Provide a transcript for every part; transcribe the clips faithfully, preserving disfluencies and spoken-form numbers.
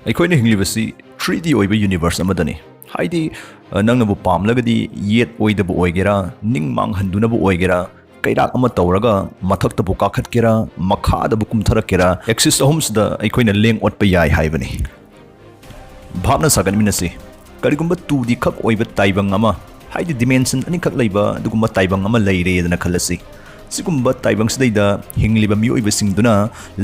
ꯑꯩꯈꯣꯏꯅ ꯍꯤꯡꯂꯤꯕꯁꯤ ꯊ꯭ꯔꯤ ꯗꯤ ꯑꯣꯏꯕ ꯌꯨꯅꯤꯚꯔꯁ ꯑꯃꯗꯅꯤ꯫ ꯍꯥꯏꯗꯤ, ꯑ, ꯅꯪꯅꯕꯨ ꯄꯥꯝꯂꯒꯗꯤ ꯌꯦꯠ ꯑꯣꯏꯗꯕꯨ ꯑꯣꯏꯒꯦꯔꯥ, ꯅꯤꯡ ꯃꯥꯡꯍꯟꯗꯨꯅꯕꯨ ꯑꯣꯏꯒꯦꯔꯥ, ꯀꯩꯔꯥꯛ ꯑꯃ ꯇꯧꯔꯒ ꯃꯊꯛꯇꯕꯨ ꯀꯥꯈꯠꯀꯦꯔꯥ, ꯃꯈꯥꯗꯕꯨ ꯀꯨꯝꯊꯔꯛꯀꯦꯔꯥ, ꯑꯦꯛꯁꯤꯁ ꯑꯍꯨꯝꯁꯤꯗ ꯑꯩꯈꯣꯏꯅ ꯂꯦꯡ ꯑꯣꯠꯄ ꯌꯥꯏ ꯍꯥꯏꯕꯅꯤ꯫ ꯚꯥꯞꯅ ꯁꯥꯒꯠꯃꯤꯟꯅꯁꯤ꯫ ꯀꯔꯤꯒꯨꯝꯕ ꯇꯨ ꯗꯤ ꯈꯛ ꯑꯣꯏꯕ ꯇꯥꯏꯕꯪ ꯑꯃ, ꯍꯥꯏꯗꯤ ꯗꯤꯃꯦꯟꯁꯟ ꯑꯅꯤꯈꯛ ꯂꯩꯕ ꯑꯗꯨꯒꯨꯝꯕ ꯇꯥꯏꯕꯪ ꯑꯃ ꯂꯩꯔꯦꯗꯅ ꯈꯜꯂꯁꯤ꯫ ꯁꯤꯒꯨꯝꯕ ꯇꯥꯏꯕꯪꯁꯤꯗꯩꯗ ꯍꯤꯡꯂꯤꯕ ꯃꯤꯑꯣꯏꯕꯁꯤꯡꯗꯨꯅ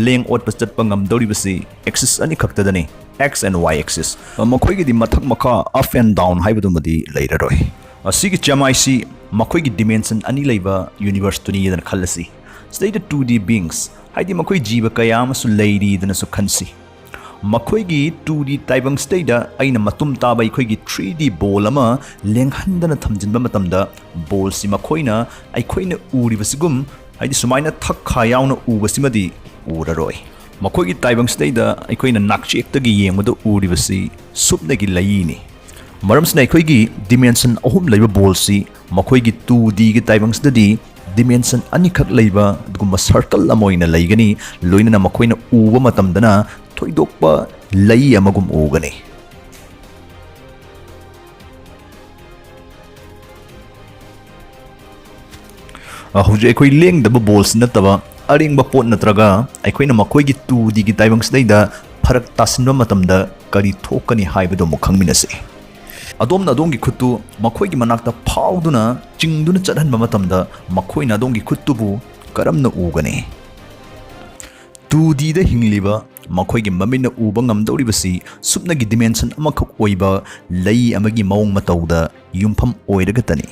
ꯂꯦꯡ ꯑꯣꯠꯄ ꯆꯠꯄ ꯉꯝꯗꯧꯔꯤꯕꯁꯤ ꯑꯦꯛꯁꯤꯁ ꯑꯅꯤꯈꯛꯇꯗꯅꯤ, X and Y axis꯫ ꯃꯈꯣꯏꯒꯤꯗꯤ ꯃꯊꯛ ꯃꯈꯥ, up and down ꯍꯥꯏꯕꯗꯨꯃꯗꯤ ꯂꯩꯔꯔꯣꯏ꯫ ꯑꯁꯤꯒꯤ ꯆꯃꯥꯏꯁꯤ ꯃꯈꯣꯏꯒꯤ ꯗꯤꯃꯦꯟꯁꯟ ꯑꯅꯤ ꯂꯩꯕ ꯌꯨꯅꯤꯚꯔꯁꯇꯨꯅꯤꯗꯅ ꯈꯜꯂꯁꯤ꯫ ꯁꯤꯗꯩꯗ ꯇꯨ ꯗꯤ ꯕꯤꯡꯁ, ꯍꯥꯏꯗꯤ ꯃꯈꯣꯏ ꯖꯤꯕ ꯀꯌꯥ ꯑꯃꯁꯨ ꯂꯩꯔꯤꯗꯅꯁꯨ ꯈꯟꯁꯤ꯫ ꯃꯈꯣꯏꯒꯤ ꯇꯨ ꯗꯤ ꯇꯥꯏꯕꯪꯁꯤꯗꯩꯗ ꯑꯩꯅ ꯃꯇꯨꯝ ꯇꯥꯕ ꯑꯩꯈꯣꯏꯒꯤ ꯊ꯭ꯔꯤ ꯗꯤ ꯕꯣꯜ ꯑꯃ ꯂꯦꯡꯍꯟꯗꯅ ꯊꯝꯖꯤꯟꯕ ꯃꯇꯝꯗ, ꯕꯣꯜꯁꯤ ꯃꯈꯣꯏꯅ ꯑꯩꯈꯣꯏꯅ ꯎꯔꯤꯕꯁꯤꯒꯨꯝ, ꯍꯥꯏꯗꯤ ꯁꯨꯃꯥꯏꯅ ꯊꯛꯈꯥ ꯌꯥꯎꯅ ꯎꯕꯁꯤꯃꯗꯤ ꯎꯔꯔꯣꯏ꯫ ꯃꯈꯣꯏꯒꯤ ꯇꯥꯏꯕꯪꯁꯤꯗꯩꯗ ꯑꯩꯈꯣꯏꯅ ꯅꯥꯛꯆꯦꯛꯇꯒꯤ ꯌꯦꯡꯕꯗ ꯎꯔꯤꯕꯁꯤ ꯁꯨꯞꯅꯒꯤ ꯂꯩꯏꯅꯤ꯫ ꯃꯔꯝꯁꯤꯅ ꯑꯩꯈꯣꯏꯒꯤ ꯗꯤꯃꯦꯟꯁꯟ ꯑꯍꯨꯝ ꯂꯩꯕ ꯕꯣꯜꯁꯤ ꯃꯈꯣꯏꯒꯤ ꯇꯨ ꯗꯤꯒꯤ ꯇꯥꯏꯕꯪꯁꯤꯗꯗꯤ ꯗꯤꯃꯦꯟꯁꯟ ꯑꯅꯤꯈꯛ ꯂꯩꯕ ꯑꯗꯨꯒꯨꯝꯕ ꯁꯔꯀꯜ ꯑꯃ ꯑꯣꯏꯅ ꯂꯩꯒꯅꯤ, ꯂꯣꯏꯅꯅ ꯃꯈꯣꯏꯅ ꯎꯕ ꯃꯇꯝꯗꯅ ꯊꯣꯏꯗꯣꯛꯄ ꯂꯩ ꯑꯃꯒꯨꯝ ꯎꯒꯅꯤ꯫ ꯑ, ꯍꯧꯖꯤꯛ ꯑꯩꯈꯣꯏ ꯂꯦꯡꯗꯕ ꯕꯣꯜꯁꯤ ꯅꯠꯇꯕ ꯑꯔꯦꯡꯕ ꯄꯣꯠ ꯅꯠꯇ꯭ꯔꯒ ꯑꯩꯈꯣꯏꯅ ꯃꯈꯣꯏꯒꯤ ꯇꯨ ꯗꯤꯒꯤ ꯇꯥꯏꯕꯪꯁꯤꯗꯩꯗ ꯐꯔꯛ ꯇꯥꯁꯤꯟꯕ ꯃꯇꯝꯗ ꯀꯔꯤ ꯊꯣꯛꯀꯅꯤ ꯍꯥꯏꯕꯗꯨ ꯑꯃꯨꯛ ꯈꯪꯃꯤꯟꯅꯁꯤ꯫ ꯑꯗꯣꯝꯅ ꯑꯗꯣꯝꯒꯤ ꯈꯨꯠꯇꯨ ꯃꯈꯣꯏꯒꯤ ꯃꯅꯥꯛꯇ ꯐꯥꯎꯗꯨꯅ ꯆꯤꯡꯗꯨꯅ ꯆꯠꯍꯟꯕ ꯃꯇꯝꯗ ꯃꯈꯣꯏꯅ ꯑꯗꯣꯝꯒꯤ ꯈꯨꯠꯇꯨꯕꯨ ꯀꯔꯝꯅ ꯎꯒꯅꯤ? ꯇꯨ ꯗꯤꯗ ꯍꯤꯡꯂꯤꯕ ꯃꯈꯣꯏꯒꯤ ꯃꯃꯤꯠꯅ ꯎꯕ ꯉꯝꯗꯧꯔꯤꯕꯁꯤ ꯁꯨꯞꯅꯒꯤ ꯗꯤꯃꯦꯟꯁꯟ ꯑꯃꯈꯛ ꯑꯣꯏꯕ ꯂꯩ ꯑꯃꯒꯤ ꯃꯑꯣꯡ ꯃꯇꯧꯗ ꯌꯨꯝꯐꯝ ꯑꯣꯏꯔꯒꯇꯅꯤ꯫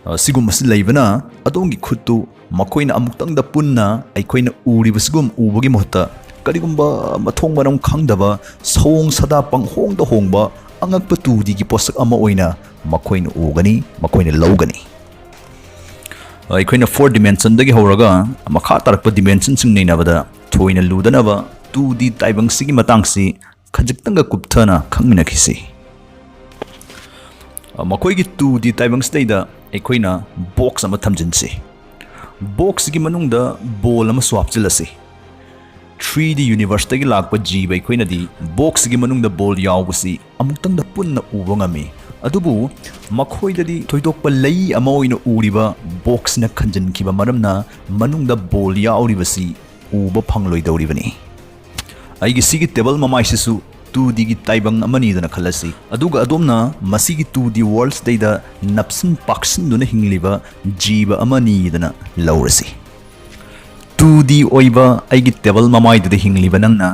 ꯑ, ꯁꯤꯒꯨꯝꯕꯁꯤ ꯂꯩꯕꯅ ꯑꯗꯣꯝꯒꯤ ꯈꯨꯠꯇꯨ ꯃꯈꯣꯏꯅ ꯑꯃꯨꯛꯇꯪꯗ ꯄꯨꯟꯅ ꯑꯩꯈꯣꯏꯅ ꯎꯔꯤꯕꯁꯤꯒꯨꯝ ꯎꯕꯒꯤ ꯃꯍꯨꯠꯇ ꯀꯔꯤꯒꯨꯝꯕ ꯃꯊꯣꯡ ꯃꯔꯝ ꯈꯪꯗꯕ ꯁꯑꯣꯡ ꯁꯥꯗꯥ ꯄꯪꯍꯣꯡꯗ ꯍꯣꯡꯕ ꯑꯉꯛꯄ ꯇꯨ ꯗꯤꯒꯤ ꯄꯣꯠꯁꯛ ꯑꯃ ꯑꯣꯏꯅ ꯃꯈꯣꯏꯅ ꯎꯒꯅꯤ, ꯃꯈꯣꯏꯅ ꯂꯧꯒꯅꯤ꯫ ꯑꯩꯈꯣꯏꯅ ꯐꯣꯔ ꯗꯤꯃꯦꯟꯁꯟꯗꯒꯤ ꯍꯧꯔꯒ ꯃꯈꯥ ꯇꯥꯔꯛꯄ ꯗꯤꯃꯦꯟꯁꯟꯁꯤꯡ ꯅꯩꯅꯕꯗ ꯊꯣꯏꯅ ꯂꯨꯗꯅꯕ ꯇꯨ ꯗꯤ ꯇꯥꯏꯕꯪꯁꯤꯒꯤ ꯃꯇꯥꯡꯁꯤ ꯈꯖꯤꯛꯇꯪꯒ ꯀꯨꯞꯊꯅ ꯈꯪꯃꯤꯟꯅꯈꯤꯁꯤ꯫ ꯃꯈꯣꯏꯒꯤ ꯇꯨ ꯗꯤ ꯇꯥꯏꯕꯪꯁꯤꯗꯩꯗ ꯑꯩꯈꯣꯏꯅ ꯕꯣꯛꯁ ꯑꯃ ꯊꯝꯖꯤꯟꯁꯤ꯫ ꯕꯣꯛꯁꯁꯤꯒꯤ ꯃꯅꯨꯡꯗ ꯕꯣꯜ ꯑꯃꯁꯨ ꯍꯥꯞꯆꯤꯜꯂꯁꯤ꯫ ꯊ꯭ꯔꯤ ꯗꯤ ꯌꯨꯅꯤꯚꯔꯁꯇꯒꯤ ꯂꯥꯛꯄ ꯖꯤꯕ ꯑꯩꯈꯣꯏꯅꯗꯤ ꯕꯣꯛꯁꯀꯤ ꯃꯅꯨꯡꯗ ꯕꯣꯜ ꯌꯥꯎꯕꯁꯤ ꯑꯃꯨꯛꯇꯪꯗ ꯄꯨꯟꯅ ꯎꯕ ꯉꯝꯃꯤ꯫ ꯑꯗꯨꯕꯨ ꯃꯈꯣꯏꯗꯗꯤ ꯊꯣꯏꯗꯣꯛꯄ ꯂꯩ ꯑꯃ ꯑꯣꯏꯅ ꯎꯔꯤꯕ ꯕꯣꯛꯁꯅ ꯈꯟꯖꯤꯟꯈꯤꯕ ꯃꯔꯝꯅ ꯃꯅꯨꯡꯗ ꯕꯣꯜ ꯌꯥꯎꯔꯤꯕꯁꯤ ꯎꯕ ꯐꯪꯂꯣꯏꯗꯧꯔꯤꯕꯅꯤ꯫ ꯑꯩꯒꯤ ꯁꯤꯒꯤ ꯇꯦꯕꯜ ꯃꯃꯥꯏꯁꯤꯁꯨ ꯇꯨ ꯗꯤꯒꯤ ꯇꯥꯏꯕꯪ ꯑꯃꯅꯤꯗꯅ ꯈꯜꯂꯁꯤ, ꯑꯗꯨꯒ ꯑꯗꯣꯝꯅ ꯃꯁꯤꯒꯤ ꯇꯨ ꯗꯤ ꯋꯥꯔꯜꯁꯤꯗꯩꯗ ꯅꯞꯁꯤꯟ ꯄꯥꯛꯁꯤꯟꯗꯨꯅ ꯍꯤꯡꯂꯤꯕ ꯖꯤꯕ ꯑꯃꯅꯤꯗꯅ ꯂꯧꯔꯁꯤ꯫ ꯇꯨ ꯗꯤ ꯑꯣꯏꯕ ꯑꯩꯒꯤ ꯇꯦꯕꯜ ꯃꯃꯥꯏꯗꯨꯗ ꯍꯤꯡꯂꯤꯕ ꯅꯪꯅ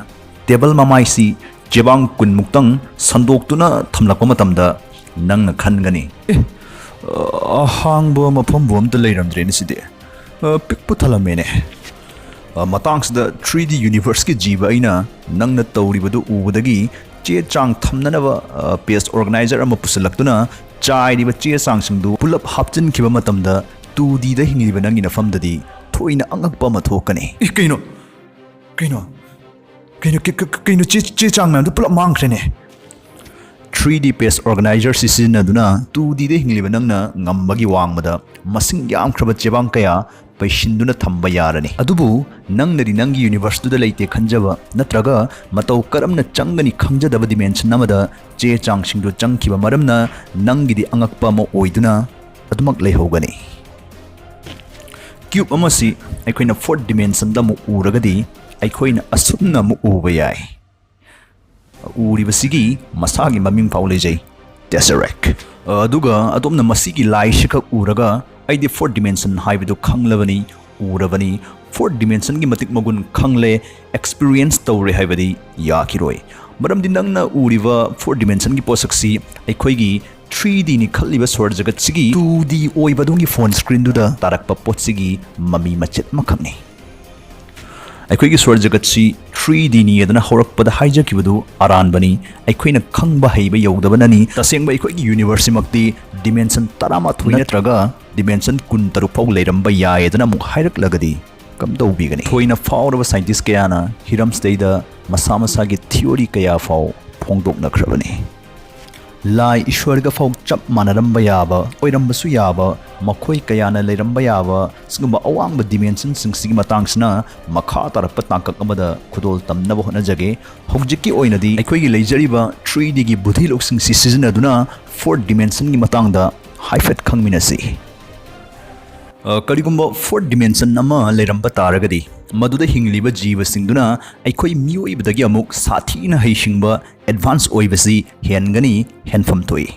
ꯇꯦꯕꯜ ꯃꯃꯥꯏꯁꯤ ꯆꯦꯕꯥꯡ ꯀꯨꯟꯃꯨꯛꯇꯪ ꯁꯟꯗꯣꯛꯇꯨꯅ ꯊꯝꯂꯛꯄ ꯃꯇꯝꯗ ꯅꯪꯅ ꯈꯟꯒꯅꯤ, "ꯑꯦ, ꯑꯍꯥꯡꯕ ꯃꯐꯝꯕꯨ ꯑꯝꯇ ꯂꯩꯔꯝꯗ꯭ꯔꯦꯅꯦ ꯁꯤꯗꯤ꯫ ꯑ, ꯄꯤꯛꯄꯨ ꯊꯜꯂꯝꯃꯦꯅꯦ"꯫ ꯑ, ꯃꯇꯥꯡꯁꯤꯗ ꯊ꯭ꯔꯤ ꯗꯤ ꯌꯨꯅꯤꯚꯔꯁꯀꯤ ꯖꯤꯕ ꯑꯩꯅ ꯅꯪꯅ ꯇꯧꯔꯤꯕꯗꯨ ꯎꯕꯗꯒꯤ ꯆꯦ ꯆꯥꯡ ꯊꯝꯅꯅꯕ, ꯑ, ꯄꯦꯖ ꯑꯣꯔꯒꯅꯥꯏꯖꯔ ꯑꯃ ꯄꯨꯁꯤꯜꯂꯛꯇꯨꯅ ꯆꯥꯏꯔꯤꯕ ꯆꯦ ꯆꯥꯡꯁꯤꯡꯗꯨ ꯄꯨꯂꯞ ꯍꯥꯞꯆꯤꯟꯈꯤꯕ ꯃꯇꯝꯗ ꯇꯨ ꯗꯤꯗ ꯍꯤꯡꯂꯤꯕ ꯅꯪꯒꯤ ꯅꯐꯝꯗꯗꯤ ꯊꯣꯏꯅ ꯑꯉꯛꯄ ꯑꯃ ꯊꯣꯛꯀꯅꯤ꯫ "ꯑꯦ, ꯀꯩꯅꯣ? ꯀꯩꯅꯣ? ꯀꯩꯅꯣ? ꯀ-, ꯀ-, ꯀꯩꯅꯣ? ꯆꯦ, ꯆꯦ ꯆꯥꯡ ꯃꯌꯥꯝꯗꯨ ꯄꯨꯂꯞ ꯃꯥꯡꯈ꯭ꯔꯦꯅꯦ"꯫ ꯊ꯭ꯔꯤ ꯗꯤ ꯄꯦꯖ ꯑꯣꯔꯒꯅꯥꯏꯖꯔꯁꯤ ꯁꯤꯖꯤꯟꯅꯗꯨꯅ ꯇꯨ ꯗꯤꯗ ꯍꯤꯡꯂꯤꯕ ꯅꯪꯅ ꯉꯝꯕꯒꯤ ꯋꯥꯡꯃꯗ ꯃꯁꯤꯡ ꯌꯥꯝꯈ꯭ꯔꯕ ꯆꯦꯕꯥꯡ ꯀꯌꯥ ꯄꯩꯁꯤꯟꯗꯨꯅ ꯊꯝꯕ ꯌꯥꯔꯅꯤ꯫ ꯑꯗꯨꯕꯨ ꯅꯪꯅꯗꯤ ꯅꯪꯒꯤ ꯌꯨꯅꯤꯚꯔꯁꯇꯨꯗ ꯂꯩꯇꯦ ꯈꯟꯖꯕ ꯅꯠꯇ꯭ꯔꯒ ꯃꯇꯧ ꯀꯔꯝꯅ ꯆꯪꯒꯅꯤ ꯈꯪꯖꯗꯕ ꯗꯤꯃꯦꯟꯁꯟ ꯑꯃꯗ ꯆꯦ ꯆꯥꯡꯁꯤꯡꯗꯨ ꯆꯪꯈꯤꯕ ꯃꯔꯝꯅ ꯅꯪꯒꯤꯗꯤ ꯑꯉꯛꯄ ꯑꯃ ꯑꯣꯏꯗꯨꯅ ꯑꯗꯨꯃꯛ ꯂꯩꯍꯧꯒꯅꯤ꯫ ꯀ꯭ꯌꯨꯕ ꯑꯃꯁꯤ ꯑꯩꯈꯣꯏꯅ ꯐꯣꯔꯠ ꯗꯤꯃꯦꯟꯁꯟꯗ ꯑꯃꯨꯛ ꯎꯔꯒꯗꯤ ꯑꯩꯈꯣꯏꯅ ꯑꯁꯨꯝꯅ ꯑꯃꯨꯛ ꯎꯕ ꯌꯥꯏ꯫ ꯎꯔꯤꯕꯁꯤꯒꯤ ꯃꯁꯥꯒꯤ ꯃꯃꯤꯡ ꯐꯥꯎ ꯂꯩꯖꯩ, ꯇꯦꯁꯔꯦꯛ꯫ ꯑꯗꯨꯒ ꯑꯗꯣꯝꯅ ꯃꯁꯤꯒꯤ ꯂꯥꯏꯁꯤꯈꯛ ꯎꯔꯒ "ꯑꯩꯗꯤ ꯐꯣꯔꯠ ꯗꯤꯃꯦꯟꯁꯟ ꯍꯥꯏꯕꯗꯨ ꯈꯪꯂꯕꯅꯤ, ꯎꯔꯕꯅꯤ, ꯐꯣꯔꯠ ꯗꯤꯃꯦꯟꯁꯟꯒꯤ ꯃꯇꯤꯛ ꯃꯒꯨꯟ ꯈꯪꯂꯦ, ꯑꯦꯛꯁꯄꯤꯔꯤꯌꯦꯟꯁ ꯇꯧꯔꯦ" ꯍꯥꯏꯕꯗꯤ ꯌꯥꯈꯤꯔꯣꯏ꯫ ꯃꯔꯝꯗꯤ ꯅꯪꯅ ꯎꯔꯤꯕ ꯐꯣꯔꯠ ꯗꯤꯃꯦꯟꯁꯟꯒꯤ ꯄꯣꯠꯁꯛꯁꯤ ꯑꯩꯈꯣꯏꯒꯤ ꯊ꯭ꯔꯤ ꯗꯤꯅꯤ ꯈꯜꯂꯤꯕ ꯁꯣꯔ ꯖꯒꯠꯁꯤꯒꯤ ꯇꯨ ꯗꯤ ꯑꯣꯏꯕ ꯑꯗꯣꯝꯒꯤ ꯐꯣꯟ ꯁ꯭ꯀ꯭ꯔꯤꯟꯗꯨꯗ ꯇꯥꯔꯛꯄ ꯄꯣꯠꯁꯤꯒꯤ ꯃꯃꯤ ꯃꯆꯦꯠ ꯑꯃꯈꯛꯅꯤ꯫ ꯑꯩꯈꯣꯏꯒꯤ ꯁꯣꯔ ꯖꯒꯠꯁꯤ ꯊ꯭ꯔꯤ ꯗꯤꯅꯤ ꯑꯗꯨꯅ ꯍꯧꯔꯛꯄꯗ ꯍꯥꯏꯖꯈꯤꯕꯗꯨ ꯑꯔꯥꯟꯕꯅꯤ꯫ ꯑꯩꯈꯣꯏꯅ ꯈꯪꯕ ꯍꯩꯕ ꯌꯧꯗꯕꯅꯅꯤ꯫ ꯇꯁꯦꯡꯕ ꯑꯩꯈꯣꯏꯒꯤ ꯌꯨꯅꯤꯚꯔꯁꯁꯤꯃꯛꯇꯤ ꯗꯤꯃꯦꯟꯁꯟ ꯇꯔꯥꯃꯥꯊꯣꯏ ꯅꯠꯇ꯭ꯔꯒ ꯗꯤꯃꯦꯟꯁꯟ ꯀꯨꯟꯇꯔꯨꯛ ꯐꯥꯎ ꯂꯩꯔꯝꯕ ꯌꯥꯏ ꯑꯗꯨꯅ ꯑꯃꯨꯛ ꯍꯥꯏꯔꯛꯂꯒꯗꯤ ꯀꯝꯗꯧꯕꯤꯒꯅꯤ? ꯊꯣꯏꯅ ꯐꯥꯎꯔꯕ ꯁꯥꯏꯟꯇꯤꯁ ꯀꯌꯥꯅ ꯍꯤꯔꯝꯁꯤꯗꯩꯗ ꯃꯁꯥ ꯃꯁꯥꯒꯤ ꯊꯤꯑꯣꯔꯤ ꯀꯌꯥ ꯐꯥꯎ ꯐꯣꯡꯗꯣꯛꯅꯈ꯭ꯔꯕꯅꯤ꯫ ꯂꯥꯏ ꯏꯁ꯭ꯋꯔꯒ ꯐꯥꯎ ꯆꯞ ꯃꯥꯟꯅꯔꯝꯕ ꯌꯥꯕ, ꯑꯣꯏꯔꯝꯕꯁꯨ ꯌꯥꯕ ꯃꯈꯣꯏ ꯀꯌꯥꯅ ꯂꯩꯔꯝꯕ ꯌꯥꯕ ꯁꯤꯒꯨꯝꯕ ꯑꯋꯥꯡꯕ ꯗꯤꯃꯦꯟꯁꯟꯁꯤꯡꯁꯤꯒꯤ ꯃꯇꯥꯡꯁꯤꯅ ꯃꯈꯥ ꯇꯥꯔꯛꯄ ꯇꯥꯡꯀꯛ ꯑꯃꯗ ꯈꯨꯗꯣꯜ ꯇꯝꯅꯕ ꯍꯣꯠꯅꯖꯒꯦ꯫ ꯍꯧꯖꯤꯛꯀꯤ ꯑꯣꯏꯅꯗꯤ ꯑꯩꯈꯣꯏꯒꯤ ꯂꯩꯖꯔꯤꯕ ꯊ꯭ꯔꯤ ꯗꯤꯒꯤ ꯕꯨꯙꯤ ꯂꯧꯁꯤꯡꯁꯤ ꯁꯤꯖꯤꯟꯅꯗꯨꯅ ꯐꯣꯔꯠ ꯗꯤꯃꯦꯟꯁꯟꯒꯤ ꯃꯇꯥꯡꯗ ꯍꯥꯏꯐꯦꯠ ꯈꯪꯃꯤꯟꯅꯁꯤ꯫ ꯑ, ꯀꯔꯤꯒꯨꯝꯕ ꯐꯣꯔꯠ ꯗꯤꯃꯦꯟꯁꯟ ꯑꯃ ꯂꯩꯔꯝꯕ ꯇꯥꯔꯒꯗꯤ, ꯃꯗꯨꯗ ꯍꯤꯡꯂꯤꯕ ꯖꯤꯕꯁꯤꯡꯗꯨꯅ ꯑꯩꯈꯣꯏ ꯃꯤꯑꯣꯏꯕꯗꯒꯤ ꯑꯃꯨꯛ ꯁꯥꯊꯤꯅ ꯍꯩꯁꯤꯡꯕ, ꯑꯦꯗꯚꯥꯟꯁ ꯑꯣꯏꯕꯁꯤ ꯍꯦꯟꯒꯅꯤ, ꯍꯦꯟꯐꯝ ꯊꯣꯛꯏ꯫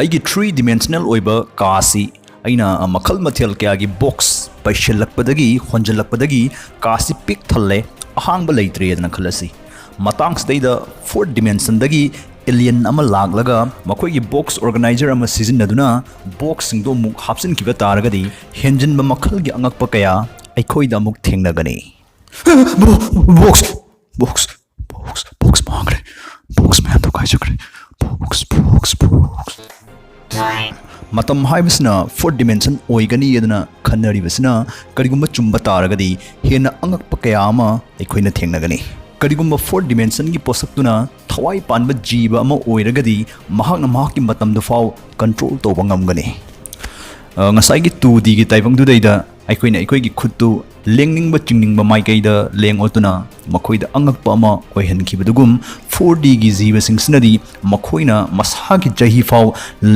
ꯑꯩꯒꯤ ꯊ꯭ꯔꯤ ꯗꯤꯃꯦꯟꯁꯅꯦꯜ ꯑꯣꯏꯕ ꯀꯥꯁꯤ ꯑꯩꯅ ꯃꯈꯜ ꯃꯊꯦꯜ ꯀꯌꯥꯒꯤ ꯕꯣꯛꯁ ꯄꯩꯁꯤꯜꯂꯛꯄꯗꯒꯤ, ꯍꯣꯟꯖꯤꯜꯂꯛꯄꯗꯒꯤ ꯀꯥꯁꯤ ꯄꯤꯛ ꯊꯜꯂꯦ, ꯑꯍꯥꯡꯕ ꯂꯩꯇ꯭ꯔꯦꯗꯅ ꯈꯜꯂꯁꯤ꯫ ꯃꯇꯥꯡꯁꯤꯗꯩꯗ ꯐꯣꯔꯠ ꯗꯤꯃꯦꯟꯁꯟꯗꯒꯤ ꯑꯦꯂꯤꯌꯟ ꯑꯃ ꯂꯥꯛꯂꯒ ꯃꯈꯣꯏꯒꯤ ꯕꯣꯛꯁ ꯑꯣꯔꯒꯅꯥꯏꯖꯔ ꯑꯃ ꯁꯤꯖꯤꯟꯅꯗꯨꯅ ꯕꯣꯛꯁꯁꯤꯡꯗꯣ ꯑꯃꯨꯛ ꯍꯥꯞꯆꯤꯟꯈꯤꯕ ꯇꯥꯔꯒꯗꯤ, ꯍꯦꯟꯖꯤꯟꯕ ꯃꯈꯜꯒꯤ ꯑꯉꯛꯄ ꯀꯌꯥ ꯑꯩꯈꯣꯏꯗ ꯑꯃꯨꯛ ꯊꯦꯡꯅꯒꯅꯤ꯫ ꯕꯣ-, ꯕꯣꯛꯁ, ꯕꯣꯛꯁ, ꯕꯣꯛꯁ, ꯕꯣꯛꯁ ꯃꯥꯡꯈ꯭ꯔꯦ꯫ ꯕꯣꯛꯁ ꯃꯌꯥꯝꯗꯣ ꯀꯥꯏ ꯆꯠꯈ꯭ꯔꯦ? Box, box, box. ꯃꯇꯝ ꯍꯥꯏꯕꯁꯤꯅ ꯐꯣꯔꯠ ꯗꯤꯃꯦꯟꯁꯟ ꯑꯣꯏꯒꯅꯤ ꯑꯗꯨꯅ ꯈꯟꯅꯔꯤꯕꯁꯤꯅ ꯀꯔꯤꯒꯨꯝꯕ ꯆꯨꯝꯕ ꯇꯥꯔꯒꯗꯤ, ꯍꯦꯟꯅ ꯑꯉꯛꯄ ꯀꯌꯥ ꯑꯃ ꯑꯩꯈꯣꯏꯅ ꯊꯦꯡꯅꯒꯅꯤ꯫ ꯀꯔꯤꯒꯨꯝꯕ ꯐꯣꯔꯠ ꯗꯤꯃꯦꯟꯁꯟꯒꯤ ꯄꯣꯠꯁꯛꯇꯨꯅ ꯊꯋꯥꯏ ꯄꯥꯟꯕ ꯖꯤꯕ ꯑꯃ ꯑꯣꯏꯔꯒꯗꯤ, ꯃꯍꯥꯛꯅ ꯃꯍꯥꯛꯀꯤ ꯃꯇꯝꯗꯨ ꯐꯥꯎ ꯀꯟꯇ꯭ꯔꯣꯜ ꯇꯧꯕ ꯉꯝꯒꯅꯤ꯫ ꯑ, ꯉꯁꯥꯏꯒꯤ ꯇꯨ ꯗꯤꯒꯤ ꯇꯥꯏꯕꯪꯗꯨꯗꯩꯗ ꯑꯩꯈꯣꯏꯅ ꯑꯩꯈꯣꯏꯒꯤ ꯈꯨꯠꯇꯨ ꯂꯦꯡꯅꯤꯡꯕ ꯆꯤꯡꯅꯤꯡꯕ ꯃꯥꯏꯀꯩꯗ ꯂꯦꯡ ꯑꯣꯠꯇꯨꯅ ꯃꯈꯣꯏꯗ ꯑꯉꯛꯄ ꯑꯃ ꯑꯣꯏꯍꯟꯈꯤꯕꯗꯨꯒꯨꯝ, ꯐꯣꯔ ꯗꯤꯒꯤ ꯖꯤꯕꯁꯤꯡꯁꯤꯅꯗꯤ ꯃꯈꯣꯏꯅ ꯃꯁꯥꯒꯤ ꯆꯍꯤ ꯐꯥꯎ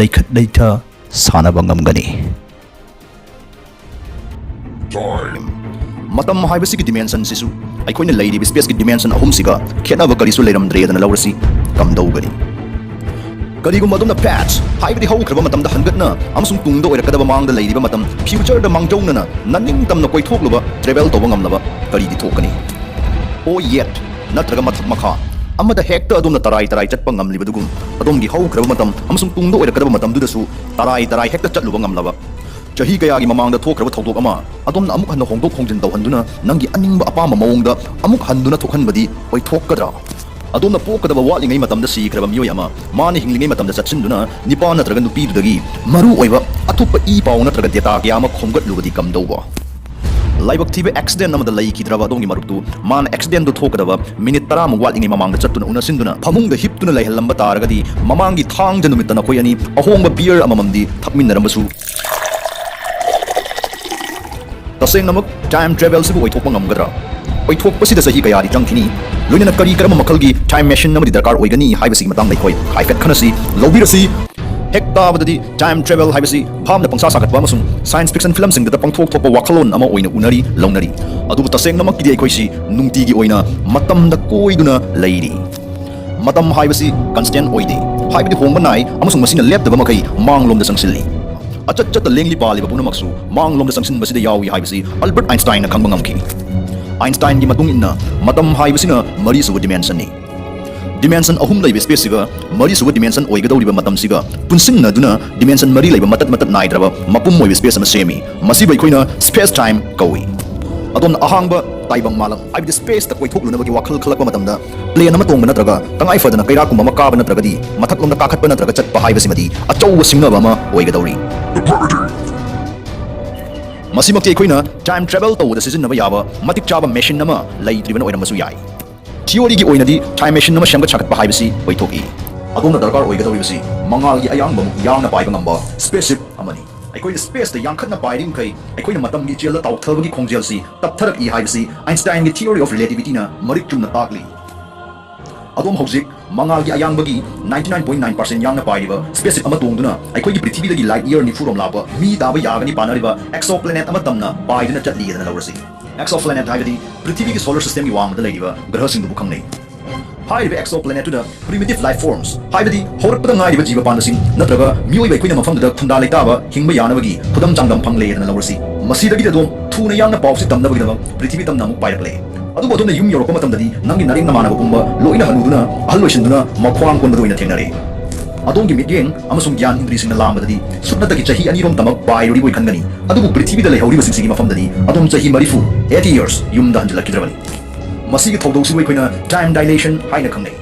ꯂꯩꯈꯠ ꯂꯩꯊ ꯁꯥꯟꯅꯕ ꯉꯝꯒꯅꯤ꯫ ꯃꯇꯝ ꯍꯥꯏꯕꯁꯤꯒꯤ ꯗꯤꯃꯦꯟꯁꯟꯁꯤꯁꯨ ꯑꯩꯈꯣꯏꯅ ꯂꯩꯔꯤꯕ ꯁ꯭ꯄꯦꯁꯀꯤ ꯗꯤꯃꯦꯟꯁꯟ ꯑꯍꯨꯝꯁꯤꯒ ꯈꯦꯠꯅꯕ ꯀꯔꯤꯁꯨ ꯂꯩꯔꯝꯗ꯭ꯔꯦꯗꯅ ꯂꯧꯔꯁꯤ꯫ ꯀꯝꯗꯧꯒꯅꯤ? ꯀꯔꯤꯒꯨꯝꯕ ꯑꯗꯣꯝꯅ ꯄꯥꯁ꯭ꯠ, ꯍꯥꯏꯕꯗꯤ ꯍꯧꯈ꯭ꯔꯕ ꯃꯇꯝꯗ ꯍꯟꯒꯠꯅ ꯑꯃꯁꯨꯡ ꯇꯨꯡꯗ ꯑꯣꯏꯔꯛꯀꯗꯕ ꯃꯥꯡꯗ ꯂꯩꯔꯤꯕ ꯃꯇꯝ, ꯐ꯭ꯌꯨꯆꯔꯗ ꯃꯥꯡꯖꯧꯅꯅ ꯅꯅꯤꯡꯇꯝꯅ ꯀꯣꯏꯊꯣꯛꯂꯨꯕ, ꯇ꯭ꯔꯦꯚꯦꯜ ꯇꯧꯕ ꯉꯝꯂꯕ, ꯀꯔꯤꯗꯤ ꯊꯣꯛꯀꯅꯤ? ꯑꯣ ꯌꯦꯠ, ꯅꯠꯇ꯭ꯔꯒ ꯃꯊꯛ ꯃꯈꯥ ꯑꯃꯗ ꯍꯦꯛꯇ ꯑꯗꯣꯝꯅ ꯇꯔꯥꯏ ꯇꯔꯥꯏ ꯆꯠꯄ ꯉꯝꯂꯤꯕꯗꯨꯒꯨꯝ, ꯑꯗꯣꯝꯒꯤ ꯍꯧꯈ꯭ꯔꯕ ꯃꯇꯝ ꯑꯃꯁꯨꯡ ꯇꯨꯡꯗ ꯑꯣꯏꯔꯛꯀꯗꯕ ꯃꯇꯝꯗꯨꯗꯁꯨ ꯇꯔꯥꯏ ꯇꯔꯥꯏ ꯍꯦꯛꯇ ꯆꯠꯂꯨꯕ ꯉꯝꯂꯕ? ꯆꯍꯤ ꯀꯌꯥꯒꯤ ꯃꯃꯥꯡꯗ ꯊꯣꯛꯈ꯭ꯔꯕ ꯊꯧꯗꯣꯛ ꯑꯃ ꯑꯗꯣꯝꯅ ꯑꯃꯨꯛ ꯍꯟꯅ ꯍꯣꯡꯗꯣꯛ ꯍꯣꯡꯖꯤꯟ ꯇꯧꯍꯟꯗꯨꯅ ꯅꯪꯒꯤ ꯑꯅꯤꯡꯕ ꯑꯄꯥꯝꯕ ꯃꯑꯣꯡꯗ ꯑꯃꯨꯛ ꯍꯟꯗꯨꯅ ꯊꯣꯛꯍꯟꯕꯗꯤ ꯑꯣꯏꯊꯣꯛꯀꯗ꯭ꯔꯥ? ꯑꯗꯣꯝꯅ ꯄꯣꯛꯀꯗꯕ ꯋꯥꯠꯂꯤꯉꯩ ꯃꯇꯝꯗ ꯁꯤꯈ꯭ꯔꯕ ꯃꯤꯑꯣꯏ ꯑꯃ ꯃꯥꯅ ꯍꯤꯡꯂꯤꯉꯩ ꯃꯇꯝꯗ ꯆꯠꯁꯤꯟꯗꯨꯅ ꯅꯤꯄꯥ ꯅꯠꯇ꯭ꯔꯒ ꯅꯨꯄꯤꯗꯨꯗꯒꯤ ꯃꯔꯨ ꯑꯣꯏꯕ ꯑꯊꯨꯞꯄ ꯏ ꯄꯥꯎ ꯅꯠꯇ꯭ꯔꯒ ꯗꯦꯇꯥ ꯀꯌꯥ ꯑꯃ ꯈꯣꯝꯒꯠꯂꯨꯕꯗꯤ ꯀꯝꯗꯧꯕ? ꯂꯥꯏꯕꯛ ꯊꯤꯕ ꯑꯦꯛꯁꯤꯗꯦꯟ ꯑꯃꯗ ꯂꯩꯈꯤꯗ꯭ꯔꯕ ꯑꯗꯣꯝꯒꯤ ꯃꯔꯨꯞꯇꯨ ꯃꯥꯅ ꯑꯦꯛꯁꯤꯗꯦꯟꯗꯨ ꯊꯣꯛꯀꯗꯕ ꯃꯤꯅꯤꯠ ꯇꯔꯥꯃꯨꯛ ꯋꯥꯠꯂꯤꯉꯩ ꯃꯃꯥꯡꯗ ꯆꯠꯇꯨꯅ ꯎꯅꯁꯤꯟꯗꯨꯅ ꯐꯃꯨꯡꯗ ꯍꯤꯞꯇꯨꯅ ꯂꯩꯍꯜꯂꯝꯕ ꯇꯥꯔꯒꯗꯤ, ꯃꯃꯥꯡꯒꯤ ꯊꯥꯡꯖ ꯅꯨꯃꯤꯠꯇ ꯅꯈꯣꯏ ꯑꯅꯤ ꯑꯍꯣꯡꯕ ꯕꯤꯌꯔ ꯑꯃꯃꯝꯗꯤ ꯊꯛꯃꯤꯟꯅꯔꯝꯕꯁꯨ꯫ ꯇꯁꯦꯡꯅꯃꯛ ꯇꯥꯏꯝ ꯇ꯭ꯔꯦꯚꯦꯜꯁꯤꯕꯨ ꯑꯣꯏꯊꯣꯛꯄ ꯉꯝꯒꯗ꯭ꯔꯥ? ꯑꯣꯏꯊꯣꯛꯄꯁꯤꯗ ꯆꯍꯤ ꯀꯌꯥꯗꯤ ꯆꯪꯈꯤꯅꯤ? ꯂꯣꯏꯅꯅ ꯀꯔꯤ ꯀꯔꯝꯕ ꯃꯈꯜꯒꯤ ꯇꯥꯏꯝ ꯃꯦꯁꯤꯟ ꯑꯃꯗꯤ ꯗꯔꯀꯥꯔ ꯑꯣꯏꯒꯅꯤ ꯍꯥꯏꯕꯁꯤꯒꯤ ꯃꯇꯥꯡꯗ ꯑꯩꯈꯣꯏ ꯍꯥꯏꯐꯦꯠ ꯈꯟꯅꯁꯤ, ꯂꯧꯕꯤꯔꯁꯤ꯫ ꯍꯦꯛ ꯇꯥꯕꯗꯗꯤ ꯇꯥꯏꯝ ꯇ꯭ꯔꯦꯚꯦꯜ ꯍꯥꯏꯕꯁꯤ ꯚꯥꯞꯅ ꯄꯪꯁꯥ ꯁꯥꯒꯠꯄ ꯑꯃꯁꯨꯡ ꯁꯥꯏꯟꯁ ꯐꯤꯛꯁꯟ ꯐꯤꯂꯝꯁꯤꯡꯗꯇ ꯄꯪꯊꯣꯛ ꯊꯣꯛꯄ ꯋꯥꯈꯜꯂꯣꯟ ꯑꯃ ꯑꯣꯏꯅ ꯎꯅꯔꯤ, ꯂꯧꯅꯔꯤ꯫ ꯑꯗꯨꯕꯨ ꯇꯁꯦꯡꯅꯃꯛꯀꯤꯗꯤ ꯑꯩꯈꯣꯏꯁꯤ ꯅꯨꯡꯇꯤꯒꯤ ꯑꯣꯏꯅ ꯃꯇꯝꯗ ꯀꯣꯏꯗꯨꯅ ꯂꯩꯔꯤ꯫ ꯃꯇꯝ ꯍꯥꯏꯕꯁꯤ ꯀꯟꯁꯇꯦꯟ ꯑꯣꯏꯗꯦ, ꯍꯥꯏꯕꯗꯤ ꯍꯣꯡꯕ ꯅꯥꯏ, ꯑꯃꯁꯨꯡ ꯃꯁꯤꯅ ꯂꯦꯞꯇꯕ ꯃꯈꯩ ꯃꯥꯡꯂꯣꯝꯗ ꯆꯪꯁꯤꯜꯂꯤ꯫ ꯑꯆꯠ ꯆꯠꯇ ꯂꯦꯡꯂꯤ ꯄꯥꯜꯂꯤꯕ ꯄꯨꯝꯅꯃꯛꯁꯨ ꯃꯥꯡꯂꯣꯝꯗ ꯆꯪꯁꯤꯟꯕꯁꯤꯗ ꯌꯥꯎꯏ ꯍꯥꯏꯕꯁꯤ ꯑꯜꯕꯔꯠ ꯑꯥꯏꯟꯁꯇꯥꯏꯟꯅ ꯈꯪꯕ ꯉꯝꯈꯤ꯫ ꯑꯥꯏꯟꯁꯇꯥꯏꯟꯒꯤ ꯃꯇꯨꯡ ꯏꯟꯅ, ꯃꯇꯝ ꯍꯥꯏꯕꯁꯤꯅ ꯃꯔꯤꯁꯨꯕ ꯗꯤꯃꯦꯟꯁꯟꯅꯤ꯫ ꯗꯤꯃꯦꯟꯁꯟ ꯑꯍꯨꯝ ꯂꯩꯕ ꯁ꯭ꯄꯦꯁꯁꯤꯒ ꯃꯔꯤꯁꯨꯕ ꯗꯤꯃꯦꯟꯁꯟ ꯑꯣꯏꯒꯗꯧꯔꯤꯕ ꯃꯇꯝꯁꯤꯒ ꯄꯨꯟꯁꯤꯟꯅꯗꯨꯅ ꯗꯤꯃꯦꯟꯁꯟ ꯃꯔꯤ ꯂꯩꯕ ꯃꯇꯠ ꯃꯇꯠ ꯅꯥꯏꯗ꯭ꯔꯕ ꯃꯄꯨꯝ ꯑꯣꯏꯕ ꯁ꯭ꯄꯦꯁ ꯑꯃ ꯁꯦꯝꯃꯤ꯫ ꯃꯁꯤꯕꯨ ꯑꯩꯈꯣꯏꯅ ꯁ꯭ꯄꯦꯁ ꯇꯥꯏꯝ ꯀꯧꯏ꯫ ꯑꯗꯣꯝꯅ ꯑꯍꯥꯡꯕ ꯇꯥꯏꯕꯪ ꯃꯥꯂꯪ, ꯍꯥꯏꯕꯗꯤ ꯁ꯭ꯄꯦꯁꯇ ꯀꯣꯏꯊꯣꯛꯂꯨꯅꯕꯒꯤ ꯋꯥꯈꯜ ꯈꯜꯂꯛꯄ ꯃꯇꯝꯗ, ꯄ꯭ꯂꯦꯟ ꯑꯃ ꯇꯣꯡꯕ ꯅꯠꯇ꯭ꯔꯒ ꯇꯉꯥꯏ ꯐꯗꯅ ꯀꯩꯔꯥꯛꯀꯨꯝꯕ ꯑꯃ ꯀꯥꯕ ꯅꯠꯇ꯭ꯔꯒꯗꯤ ꯃꯊꯛꯂꯣꯝꯗ ꯀꯥꯈꯠꯄ ꯅꯠꯇ꯭ꯔꯒ ꯆꯠꯄ ꯍꯥꯏꯕꯁꯤꯃꯗꯤ ꯑꯆꯧꯕ ꯁꯤꯡꯅꯕ ꯑꯃ ꯑꯣꯏꯒꯗꯧꯔꯤ꯫ ꯃꯁꯤꯃꯛꯇꯤ ꯑꯩꯈꯣꯏꯅ ꯇꯥꯏꯝ ꯇ꯭ꯔꯦꯚꯦꯜ ꯇꯧꯕꯗ ꯁꯤꯖꯤꯟꯅꯕ ꯌꯥꯕ ꯃꯇꯤꯛ ꯆꯥꯕ ꯃꯦꯁꯤꯟ ꯑꯃ ꯂꯩꯇ꯭ꯔꯤꯕꯅ ꯑꯣꯏꯔꯝꯕꯁꯨ ꯌꯥꯏ꯫ ꯊꯤꯑꯣꯔꯤꯒꯤ ꯑꯣꯏꯅꯗꯤ ꯇꯥꯏꯝ ꯃꯦꯁꯤꯟ ꯑꯃ ꯁꯦꯝꯒꯠ ꯁꯥꯒꯠꯄ ꯍꯥꯏꯕꯁꯤ ꯑꯣꯏꯊꯣꯛꯏ꯫ ꯑꯗꯣꯝꯅ ꯗꯔꯀꯥꯔ ꯑꯣꯏꯒꯗꯧꯔꯤꯕꯁꯤ ꯃꯉꯥꯜꯒꯤ ꯑꯌꯥꯡꯕꯃꯨꯛ ꯌꯥꯡꯅ ꯄꯥꯏꯕ ꯉꯝꯕ ꯁ꯭ꯄꯦꯁꯁꯤꯞ ꯑꯃꯅꯤ꯫ ꯑꯩꯈꯣꯏꯅ ꯁ꯭ꯄꯦꯁꯇ ꯌꯥꯡꯈꯠꯅ ꯄꯥꯏꯔꯤꯃꯈꯩ, ꯑꯩꯈꯣꯏꯅ ꯃꯇꯝꯒꯤ ꯏꯆꯦꯜꯗ ꯇꯥꯎꯊꯕꯒꯤ ꯈꯣꯡꯖꯦꯜꯁꯤ ꯇꯞꯊꯔꯛꯏ ꯍꯥꯏꯕꯁꯤ ꯑꯥꯏꯟꯁꯇꯥꯏꯟꯒꯤ theory of relativityꯅ ꯃꯔꯤꯛ ꯆꯨꯝꯅ ꯇꯥꯛꯂꯤ꯫ ꯑꯗꯣꯝ ꯍꯧꯖꯤꯛ ꯃꯉꯥꯜꯒꯤ ꯑꯌꯥꯡꯕꯒꯤ ninety nine point nine percent ꯌꯥꯡꯅ ꯄꯥꯏꯔꯤꯕ ꯁ꯭ꯄꯦꯁꯁꯤꯞ ꯑꯃ ꯇꯣꯡꯗꯨꯅ ꯑꯩꯈꯣꯏꯒꯤ ꯄ꯭ꯔꯤꯊꯤꯕꯤꯗꯒꯤ ꯂꯥꯏꯠ ꯏꯌꯔ ꯅꯤꯐꯨ ꯔꯣꯝ ꯂꯥꯞꯄ ꯃꯤ ꯇꯥꯕ ꯌꯥꯒꯅꯤ ꯄꯥꯅꯔꯤꯕ ꯑꯦꯛꯁꯣ ꯄ꯭ꯂꯦꯅꯦꯠ ꯑꯃ ꯇꯝꯅ ꯄꯥꯏꯗꯨꯅ ꯆꯠꯂꯤ ꯍꯥꯏꯗꯅ ꯂꯧꯔꯁꯤ꯫ ꯑꯦꯛꯁꯣ ꯄ꯭ꯂꯦꯅꯦꯠ ꯍꯥꯏꯕꯗꯤ ꯄ꯭ꯔꯤꯊꯤꯕꯤꯒꯤ ꯁꯣꯂꯔ ꯁꯤꯁꯇꯦꯝꯒꯤ ꯋꯥꯡꯃꯗ ꯂꯩꯔꯤꯕ ꯒ꯭ꯔꯍꯁꯤꯡꯗꯨꯕꯨ ꯈꯪꯅꯩ꯫ ꯍꯥꯏꯔꯤꯕ ꯑꯦꯛꯁꯣ ꯄ꯭ꯂꯦꯅꯦꯠꯇꯨꯗ primitive life forms, ꯍꯥꯏꯕꯗꯤ ꯍꯧꯔꯛꯄꯗ ꯉꯥꯏꯔꯤꯕ ꯖꯤꯕ ꯄꯥꯟꯕꯁꯤꯡ ꯅꯠꯇ꯭ꯔꯒ ꯃꯤꯑꯣꯏꯕ ꯑꯩꯈꯣꯏꯅ ꯃꯐꯝꯗꯨꯗ ꯈꯨꯟꯗꯥ ꯂꯩꯇꯥꯕ ꯍꯤꯡꯕ ꯌꯥꯅꯕꯒꯤ ꯈꯨꯗꯝ ꯆꯥꯡꯗꯝ ꯐꯪꯂꯦ ꯍꯥꯏꯗꯅ ꯂꯧꯔꯁꯤ꯫ ꯃꯁꯤꯗꯒꯤꯗꯤ ꯑꯗꯣꯝ ꯊꯨꯅ ꯌꯥꯡꯅ ꯄꯥꯎꯁꯤ ꯇꯝꯅꯕꯒꯤꯗꯃꯛ ꯄ꯭ꯔꯤꯊꯤꯕꯤ ꯇꯝꯅ ꯑꯃꯨꯛ ꯄꯥꯏꯔꯛꯂꯦ꯫ ꯑꯗꯨꯕꯨ ꯑꯗꯣꯝꯅ ꯌꯨꯝ ꯌꯧꯔꯛꯄ ꯃꯇꯝꯗꯗꯤ ꯅꯪꯒꯤ ꯅꯔꯦꯡ ꯅꯃꯥꯟꯅꯕ ꯄꯨꯝꯕ ꯂꯣꯏꯅ ꯍꯅꯨꯗꯨꯅ ꯑꯍꯜ ꯑꯣꯏꯁꯤꯟꯗꯨꯅ ꯃꯈ꯭ꯋꯥꯡ ꯀꯣꯟꯕꯗ ꯑꯣꯏꯅ ꯊꯦꯡꯅꯔꯦ꯫ ꯑꯗꯣꯝꯒꯤ ꯃꯤꯠꯌꯦꯡ ꯑꯃꯁꯨꯡ ꯒ꯭ꯌꯥꯟ ꯏꯟꯗ꯭ꯔꯤꯁꯤꯡꯅ ꯂꯥꯝꯕꯗꯗꯤ ꯁꯨꯞꯅꯇꯒꯤ ꯆꯍꯤ ꯑꯅꯤꯔꯣꯝꯇꯃꯛ ꯄꯥꯏꯔꯨꯔꯤꯕꯣꯏ ꯈꯟꯒꯅꯤ꯫ ꯑꯗꯨꯕꯨ ꯄ꯭ꯔꯤꯊꯤꯕꯤꯗ ꯂꯩꯍꯧꯔꯤꯕꯁꯤꯡꯁꯤꯒꯤ ꯃꯐꯝꯗꯗꯤ ꯑꯗꯣꯝ ꯆꯍꯤ ꯃꯔꯤꯐꯨ, eighty years, ꯌꯨꯝꯗ ꯍꯟꯖꯤꯜꯂꯛꯈꯤꯗ꯭ꯔꯕꯅꯤ꯫ ꯃꯁꯤꯒꯤ ꯊꯧꯗꯧꯁꯤꯕꯨ ꯑꯩꯈꯣꯏꯅ time dilation ꯍꯥꯏꯅ ꯈꯪꯅꯩ꯫